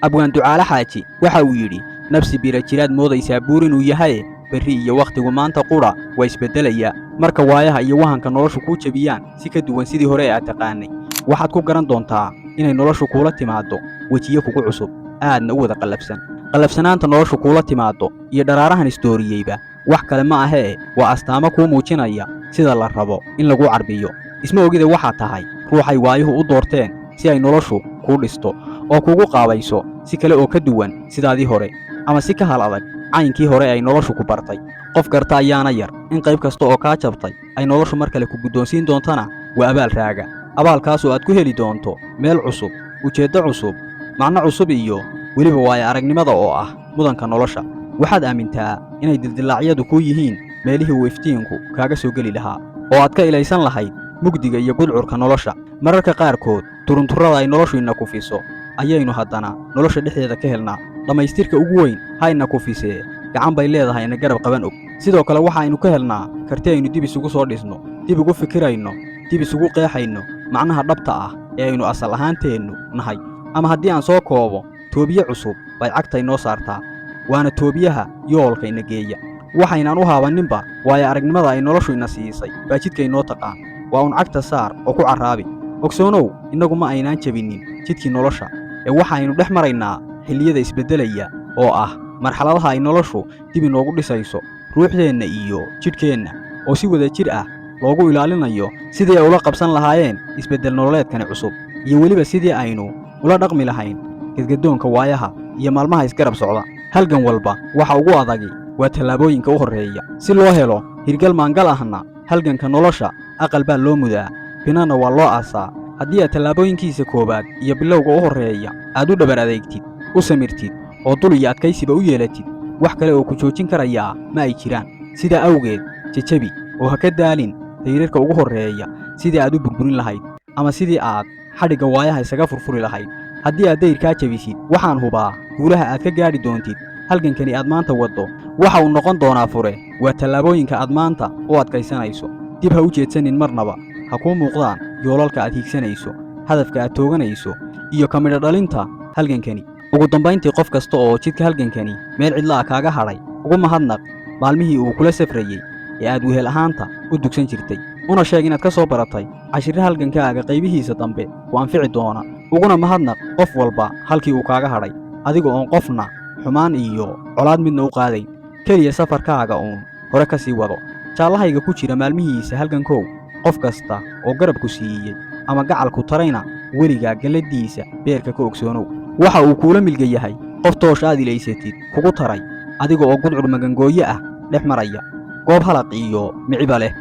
Abwaan Ducaale Xaaji waxa uu yidhi: "Nafsi bira jiraad moodaysaa buur inuu yahaye, berri iyo wakhtigu maanta qudha waa isbeddelayaa." Marka waayaha iyo wahanka noloshu kuu jebiyaan si ka duwan sidii hore ee aad taqaanay, waxaad ku garan doontaa inay noloshu kuula timaaddo wejiyo kugu cusub, aadna u wada qallafsan. Qallafsanaanta noloshu kuula timaaddo iyo dharaarahan isdooriyeyba wax kale ma ahee, waa astaamo kuu muujinaya sida la rabo in lagu carbiyo. Isma ogide waxaad tahay ruuxay waayuhu u doorteen si ay noloshu kuu dhisto oo kugu qaabayso si kale oo ka duwan sidaadii hore, ama si ka hal adag caynkii hore ay noloshu ku bartay. Qof garta ayaana yar. In qayb kasta oo kaa jabtay ay noloshu mar kale ku guddoonsiin doontana waa abaal raaga, abaalkaasoo aad ku heli doonto meel cusub, ujeeddo cusub, macno cusub iyo weliba waayo aragnimada oo ah mudanka nolosha. Waxaad aamintaa inay dildillaacyadu kuu yihiin meelihii uu iftiinku kaaga soo geli lahaa oo aad ka ilaysan lahayd mugdiga iyo gudcurka nolosha. Mararka qaarkood turunturrada ay noloshu ina kufiso ayaynu haddana nolosha dhexdeeda ka helnaa dhammaystirka ugu weyn. Ha ina kufisee, gacan bay leedahay ina garab qaban og. Sidoo kale waxaaynu ka helnaa karti aynu dib isugu soo dhisno, dib ugu fikirayno, dib isugu qeexayno macnaha dhabta ah ee aynu asal ahaanteennu nahay. Ama haddii aan soo koobo, toobiye cusub bay cagta inoo saartaa, waana toobiyaha yoolka ina geeya. Waxaynaan u haabanninba waayo aragnimada ay noloshu ina siisay baa jidka inoo taqaan. Waa un cagta saar oo ku carraabi. Ogsoonow, innagu ma aynaan jebinnin jidkii nolosha ee waxaynu dhex maraynaa xilliyada isbeddelaya oo ah marxaladaha ay noloshu dib inoogu dhisayso ruuxdeenna iyo jidhkeenna, oo si wada jir ah loogu ilaalinayo sidii ay ula qabsan lahaayeen isbeddel nololeedkani cusub iyo weliba sidii aynu ula dhaqmi lahayn gedgadoonka waayaha iyo maalmaha isgarab socda. Halgan walba waxa ugu adagi waa tallaabooyinka u horreeya. Si loo helo hirgal maangal ahna, halganka nolosha aqal baa loo mudaa, binana waa loo aasaa. Haddii aad tallaabooyinkiisa koowaad iyo bilowga u horreeya aad u dhabar adeegtid, u samirtid oo dul iyo adkaysiba u yeelatid, wax kale oo ku joojin karayaa ma ay jiraan. Sidaa awgeed jejebi oo ha ka daalin dayrarka ugu horreeya sidii aad u burburin lahayd ama sidii aad xadhigga waayaha isaga furfuri lahayd. Haddii aad dayrkaa jebisid, waxaan hubaa guulaha aad ka gaadhi doontid halgankani aad maanta waddo waxa uu noqon doonaa fure. Waa tallaabooyinka aad maanta u adkaysanayso. Dib ha u jeedsanin marnaba. Ha kuu muuqdaan yoolalka aad hiigsanayso, hadafka aad tooganayso iyo ka midho dhalinta halgankani. Ugu dambayntii, qof kasta oo jidka halgankani meel cidla ah kaaga hadhay, ugu mahadnaq maalmihii uu kula safrayey ee aad wehel ahaanta u dugsan jirtay, una sheeg inaad ka soo baratay cashirra halgankaaga qaybihiisa dambe ku anfici doona. Uguna mahadnaq qof walba halkii uu kaaga hadhay, adiga oon qofna xumaan iyo colaad midna u qaadayn. Keliya safarkaaga uun hore ka sii wado. Jaallahayga ku jira maalmihiisa halgankow, qof kasta oo garabku siiyey ama gacalku tarayna weligaa galladiisa beerka ka ogsoonow. Waxa uu kuula milga yahay qof toosh aad ilaysatid kugu taray, adiga oo gudcur magangooye ah dhex maraya goob halaq iyo miciba leh.